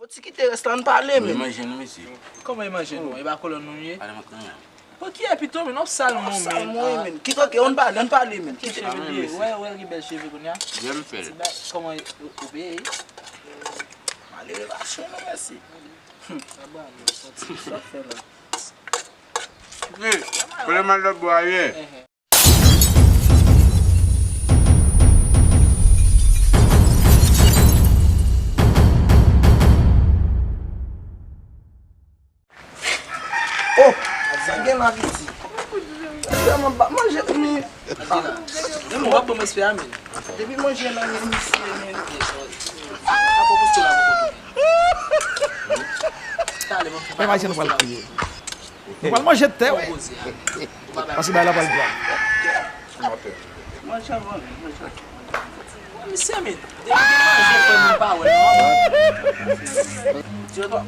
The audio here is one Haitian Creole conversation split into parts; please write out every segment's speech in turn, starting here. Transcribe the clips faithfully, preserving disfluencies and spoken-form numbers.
Ti kite rès la, ann pale, men. Manje nou, mesye. Kòman e manje nou? E pa kolòn nou ye? Pale mwen kanmenm. Bon, kiyè pito, men, w ap sal mwen, men. Sal mwen, men. Kite, ok, ann pale, ann pale, men. Kite cheve li ye. Wè, wè, li gen bèl cheve kounye a. Ti ba, kòman ou peye? Malere pa chen, non, mèsi. Sa fè la. Wi, konnen mal lòt bò a ye. Oh, sa gen la, piti. Espè mwen pa manje, men. Depi w ap ban m espè a, men. Depi manje nan men misye, men. Apa poste la pou kote. Talè, mwen fè. Mwen imajine nou pral kriye. Nou pral manje tè, wi. Paske bagay la pral grav. Manje avan, manje. Misye, men, depi gen manje, frè m, pa wè non. Di yo twa.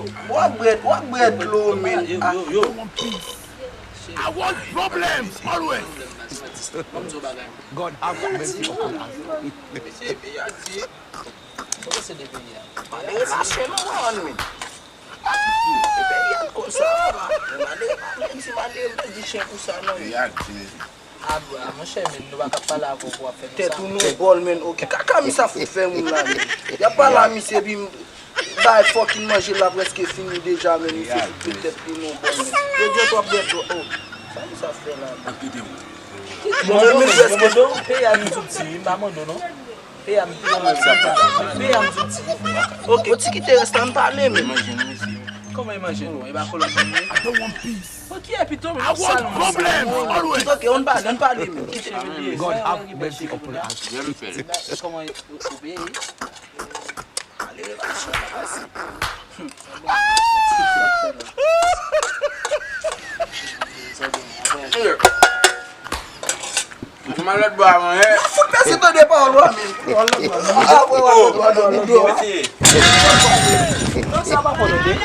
W ap bwè, w ap bwè dlo, men. Yo, yo, yo. I want problems always. Ban m di w bagay. God have mercy upon us. Mesye, peyi a di. Sa se de peyi a. Malere pa chen non, mwen, men. E peyi a konsa, papa. Malere pa vle di malere, vle di chen pou sa, non. Peyi a di, mesye. A, bra, monchè, men nou pa ka pale avè w pou w ap fè nou sa. Tèt ou non bòl, men. Ok, kaka misye ap fout fè moun la, men. Y ap pale a misye, epi m bay fucking manje la prèske fini deja, men. Misye fout pete tèt li non bòl, men. Yo di w twa bwè dlo. Oh, sa misye ap fè la, men. Bon, men, men, prèske. Peyi a di tout ti, m pa mande w, non. Peyi a m pi bon nan sa. Peyi a m di w ti. Ok. Bon, ti kite rès la, ann pale, men. Kòman e manje nou? E pa kolòn nou ye? I don't want peace. Bon, kiyè pito, men? I want problems always. Ok, ann pale, ann pale, men. Kite cheve li ye. God have mercy upon us. Kòman ou peye? Malad bò a mwen, eh. Fout pèse tande pawòl ou a, men. Ah, wè, wè, wè, wè, wè, wè. Non, sa pa fò tande.